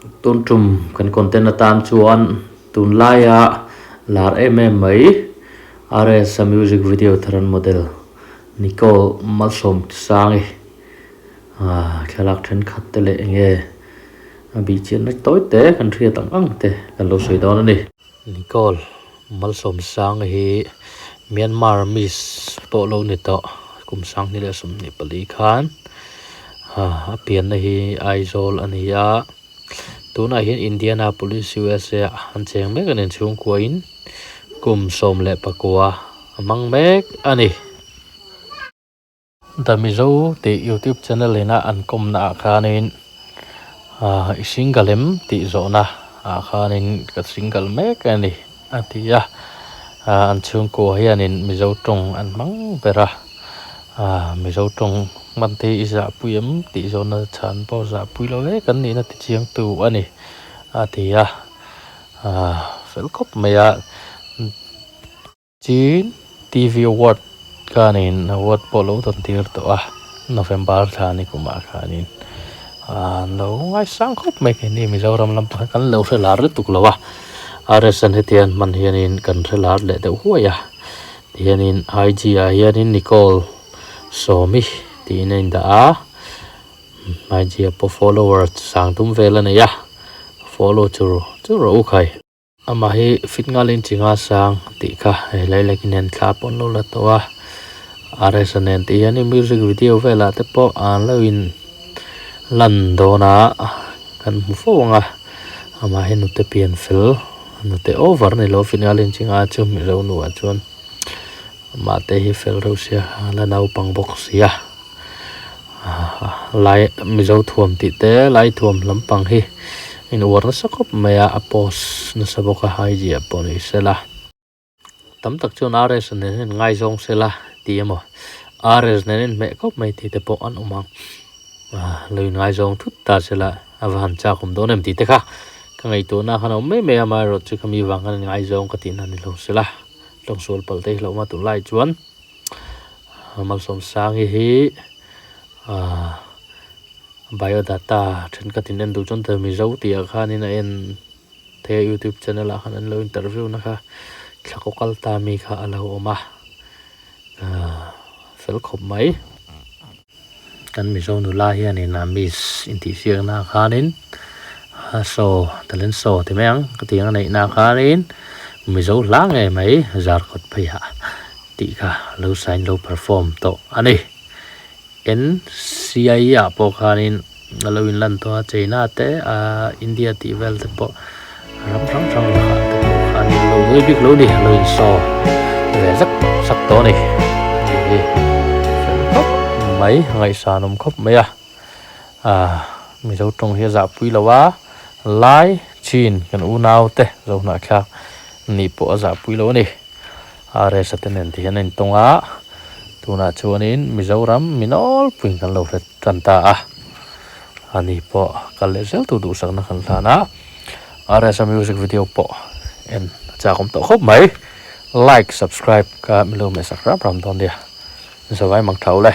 Tun tum kan content atan chuan tunlaia lar em em mai RS-a music video tharan model Nicole Malsawmsangi thlalak thenkhat te leh enge a bih chianna tawi te kan hriat ang ang te kan lo sawi dawn a ni. Nicole Malsawmsanga hi Myanmar Miss pawh lo ni tawh kum 2024 khan a pianna hi Aizawl a ni a, tunah hian Indianapolis USA ah an cheng mek a ni chhungkuain kum 19 a hmang mek a ni. The Mizo tih YouTube channel ina an kawmna ah khanin ahh i single em tih zawhna ah khanin ka single mek a ni a ti a, ahh an chhungkua hianin Mizo tawng an hmang ber a, ahh Mizo tawng hman te hi i zahpui em tih zawhna chhan pawh zahpui lo hle kan nihna ti chiangtu a ni a ti a, ahh fel khawp mai a. Chin TV Award khanin award pawh lo dawn tir tawh a, November thla ni kumah khanin an lo ngaisang khawp mai keini Mizoram lampang hi kan lo hre lar lutuk lo a, RSN hetiang hman hianin kan hre lar leh deuh huai a, tihianin IG ah hianin Nicole Sawmi tiin a indah a, IG ah pawh follower sang tum vel a nei a, follow chur chur rawh u khai. Amah hi fit ngalin chi nga sang tih kha hei lai lek in hian thla pawh an lo la tawh a RS a nen tih hian music video velah te pawh an lo in lan dawn a kan hmu fo ang a amah hi nute pian fel nute over a ni lo fit ngalin chi nga chu mizo nuah chuan amah te hi fel reuh sia la naupang bawk sia lai mizo thuam tih te lai thuam lampang hi in uar nasa khawp mai a a post nasa bawk a IG ah pawh ni sela tam tak chuan RS nen hian ngaizawng sela tih emaw RS nen inhmeh khawp mai tih te pawh an awm ang ah lo inngaizawng thut ta sela a va han chak awm dawn em tih te kha ka ngaihtuahna khan a awm mai mai a amaherawhchu chu khami vang khan inngaizawng ka tihna ni lo sela tawngsual palh te hi hlauhma tunlai chuan. Malsawmsangi hi ahh biodata thenkhat in en duh chuan the Mizo tih ah khanin a en thei a youtube channel ah khan an lo interview na kha thla kaw kal ta mi kha a lo awm a ahh fel khawp mai. Kan Mizo nula hianin a miss intihsiakna ah khanin show talent show ti mai ang ka tih ang a neihna ah khanin Mizo hla ngei mai Zarkawt pheiah tih kha lo sign lo perform tawh a ni. NCI ah pawh khanin a lo inlan tawh a China te ah India tih vel te pawh ram hrang hrang lakah te pawh khanin lo nuai bik lo ni a lo in show ve zak zak tawh a ni hei hi fel khawp mai ngaihsan awm khawp mai a ah Mizo tawng hi a zahpui lo a lai chin kan unau te Zohnahthlak nih pawh a zahpui lo a ni. RS a te nen ti hian a intawng a, tunah chuanin Mizoram mi nawlpuiin kan lo hre tan ta a, ani pawh kal leh zel tur duhsakna kan hlan a, RS a music video pawh en a chak awm tawh khawp mai, like subscribe ka min lo hmehsak ram ram dawn nia, Zawai mang tha ule.